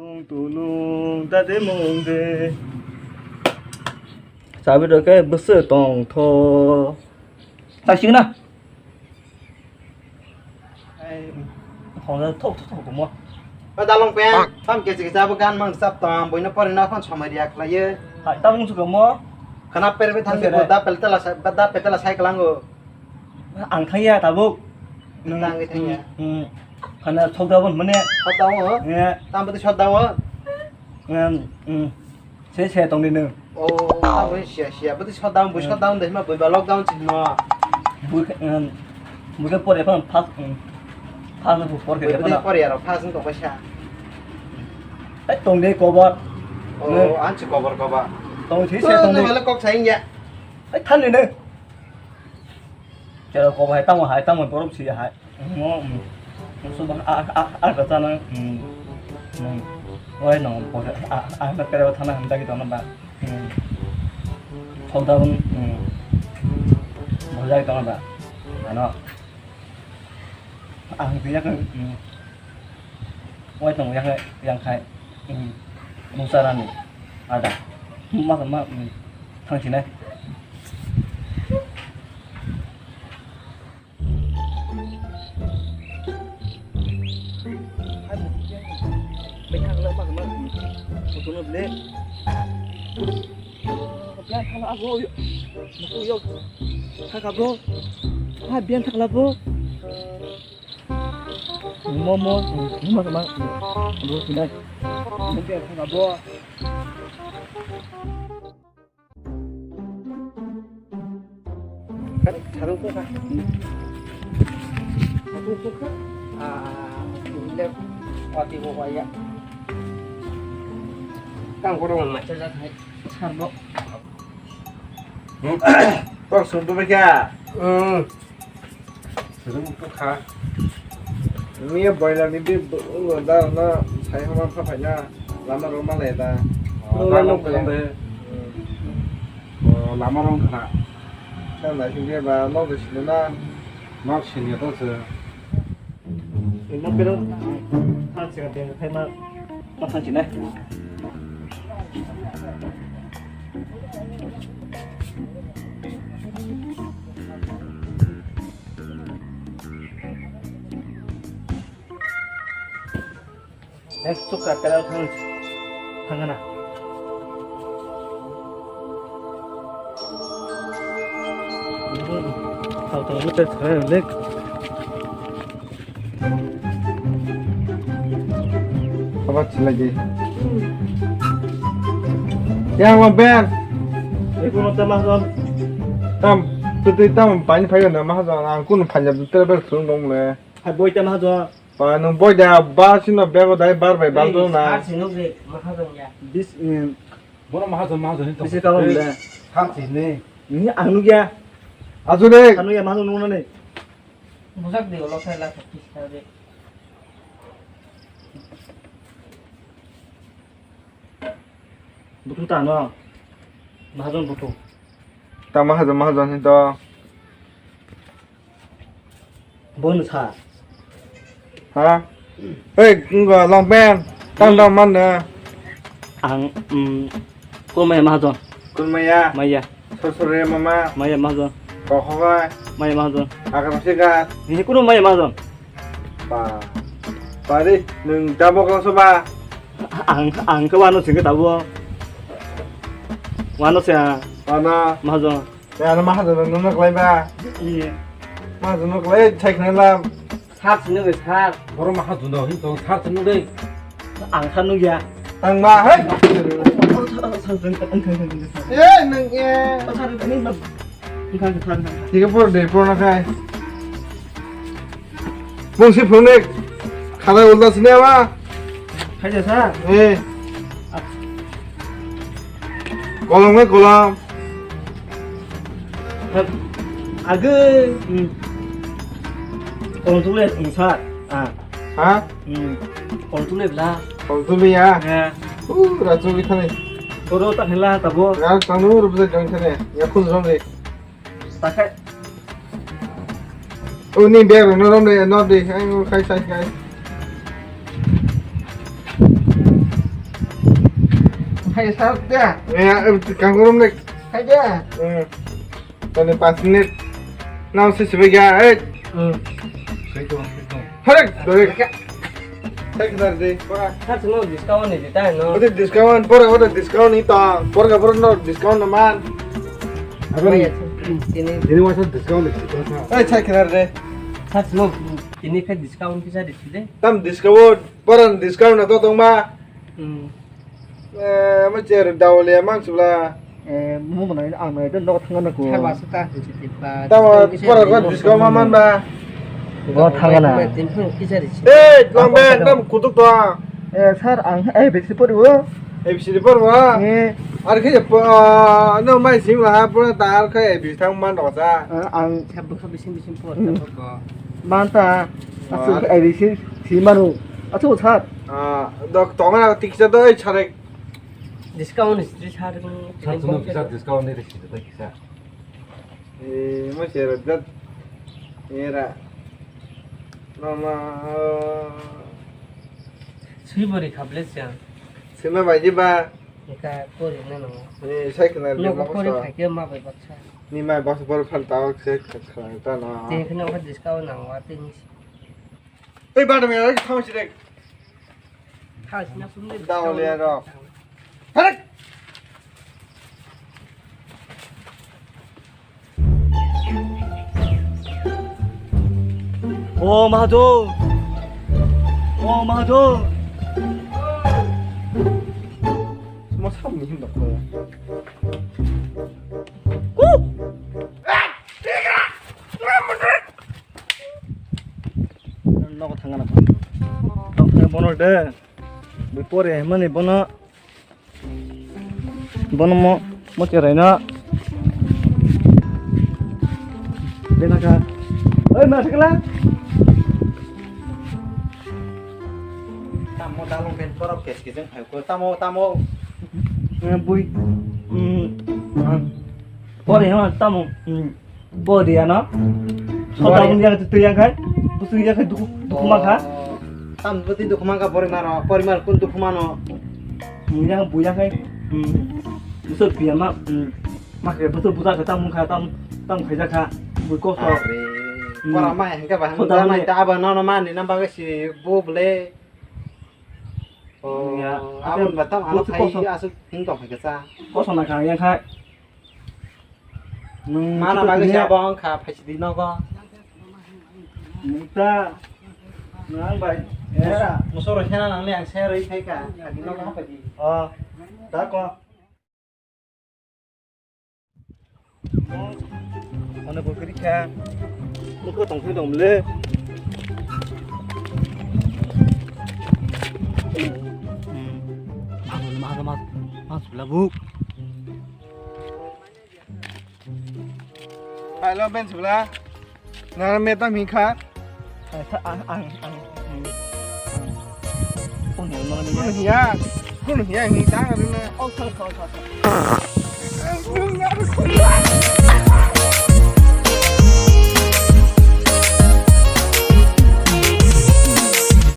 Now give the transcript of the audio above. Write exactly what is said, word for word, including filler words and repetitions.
Tulung tulung da de mung de. Sabi do ke bese tong tho. Taksing na. Ai, thong da thok thok thok mo. O dalong pen, tam ke ke jabo gan mang sap tam, boino pori na kon somai riak lai. Hai, tam mung suka mo. Kana per be thang de da pel tela sa, da pel tela sai klango. Ang thangya tabuk. Tang thangya. Hmm. Kana sokda bon mane. Sokda o? Ye. Tang bati sokda o? Em, hmm. Se se tong ni nung. O, tang bati sia sia. Bati sokda, bui sokda de ma bui ba lockdown chin no. Bui, em, bui ke pore pan phas, hmm. Phas na por ke. Bui bati pore aro phas tong bai sa. Ai tong de kobor. O, an chi kobor kobor. Tong si se tong de. Wala kok sa ingya. Ai than ni nung. Chero ko hai tamo hai tamo borom si hai. Mo, mm. Mo so ba a a a ka chana. Mm. Mm. Oi no ko a a na kare thana handa ki tona ba. Mm. Thok da bun. Mm. Mo jai tona ba. Ano. Ang biya kan. Mm. Wai tong yang yang khai. Hmm. Nung sarani. Ada. Ma ma hmm. Thang sinai. Bian thakla abo. Thakabo. Ha bian thakla bo. Momo, momo sama. Bro, sini. Mungkin aku nggak bawa. Kan, sarung ko ka. Aku ko ka. Ah, ini wati ko ya. Kan ko dong macam macam. Sarbo. Hmm. Kok suntu ba kya? Hmm. Sering tu kha. Ini boiler ni di da na sai hama pha phai na lama roma le da. Oh, lama roma le. Oh, lama roma kha. Kan na sing dia ba nok de sini na. Nok sini to se. Nok pero ha se ka de khai ma pa sa sini. Next to Kakarao thang thangana. Tau tau mutai thang lek. Apa chilai di? Yang ma ben. Ibu nonton lah, Don. Tam, tu tu tam pain pain na mah Don. Ang kun panjab tu terus turun dong le. Hai boy tam ha Don. Pa nung boy da ba sino bego dai bar bai bal do na. Sar sinuk de mah Don ya. Bis, em, Bono mahajon, mahajon hin tong. Bisi kalam de. Thansi ni. Ni ang nugya. Ajo de. Ang nugya mahajon nung nani. Bujak de ulo khaila kis kha de. Butu ta no. Mahajon butu. Ta mahajon, mahajon hin to. Bono sa. Ha? Hei, ngo longpeng. Tang tang man na. Ang, mm, ko maya mahajon. Kun maya. Maya. Sor sor re mama. Maya mahajon. Kok hok bai. Maya mahajon. Akar masih gat. Ini kuno maya mahajon. Pa. Pari, nung tabok lang soba. Ang, ang ke wano singke tabo. Wano sia. Wano. Mahajon. Te ano mahajon no nok lai ba. Iya. Mahajon nok lai chai khna lam. Sar sini be sar. Boro mahajon do hin to sar sini de. Ang khan nugya. Ang ma hai. Eh nang eh. Tiga por de por na khai. Bung si phone khada ulta sini ama. Khaja sa? Eh. Kolom ke kolom. Age. Hmm. Kolom tule, hmm, sa. Ah. Ha? Hmm. Kolom tule bla. Kolom tule ya? Ya. Uh, raju kita nih. Toro tak hela tabo. Ya, tanu rupa join sana. Ya, kun zong deh. Takai. Oh, ni bag rok no rom de, no de, ang khai sai khai. Hai, sir, de. Eh, eh, kangkurum de. Hai, de. Eh, tadi pas menit. Nang si sebagai, eh. Hmm. Harek, harek. Sir, sir, de. Pora. Sir, no discount ni dita, no? Ode discount, pora, ode discount ni ta. Pora, pora, no discount na man. Apa ni? Ini. Ini masa discount ni dita. Eh, sir, sir, de. Sir, no. Ini ke discount kisa di sini. Tam discount, pora discount na to tong ma. Hmm. Eh, ma cher dawle mang chula. Eh, mo mo nai ang nai den no thang na ko. Tamo pora ko discount ma man ba. Bo thang na. Eh, long ben tam kutuk to. Eh, sir, ang A B C pori o. A B C pori o. Eh. Ar khe no mai sing la ha pura ta ar khe A B C thang man do sa. Eh, ang. Sabuk sabuk sing sing por. Hmm. Sabuk ko. Manta. Asu A B C si manu. Asu sir. Ah, dok tonga tik sa do, eh, chare. Discount istri sar. Sir, chwngno kisa discount ni risi da kisa. Eh, mo chera dat. Era. Mama. Sui bori khable siya. Sima bai di ba. Eka pori na no. Eh, sai khna. No ko pori khaike ma bai baksa. Ni mai baksa pori phal tawak se khna ta no. Te khna ko discount nang wa te ni. Ei, bada me, ei, thang si rek. Thang si na sum ni. Dao le ro. Harek. O Mahado. O Mahado. Mo sam ni hin da ko. Ku. Nogo thangna. Tokne bono de. Bui pore mani bono. Bono mo, mo cherai na. Bena ka. Oi, ma thikla. Tamo dalong ben korok kes kiseng hai ko. Tamo, tamo. Eh, bui. Hmm. Pore ha, tamo. Hmm. Bo dia no. Soda bung yang tu yang kai. Busu yang kai dukhu, dukhu ma kha. Tam beti dukhu ma kha porimar, porimar kun dukhu ma no. Yang bu yang kai. Hmm. Busu pia ma. Hmm. Ma khe busu buta kha tam kha tam, tam khai ja kha. Bu ko so. Are. Hmm. Pora ma yang ka ba. Soda bung ta ba no no ma ni nam ba si bu ble. Oh, ya. Abon ba tam ano busu khai koso. Asuk hing tong khai sa. Koso na kha yang kai. Nwng mana bagwi se abo wng kha, phaisidi nogo. Nwng ta, nwng bai, era. Musoro sena nangli ang se rwi khai kha, khadi nogo hapai di. Oh, da ko. Ano bo kiri kha. Muko tong khai dong le. Hmm. Ano ma ma ma ma labu. Hello, Ben Sibla. Nang me tam hi kha? Ang, ang, ang. Kung hiya, kung hiya, kung hiya, hi ta ka na. Oh, sorry, sorry, sorry.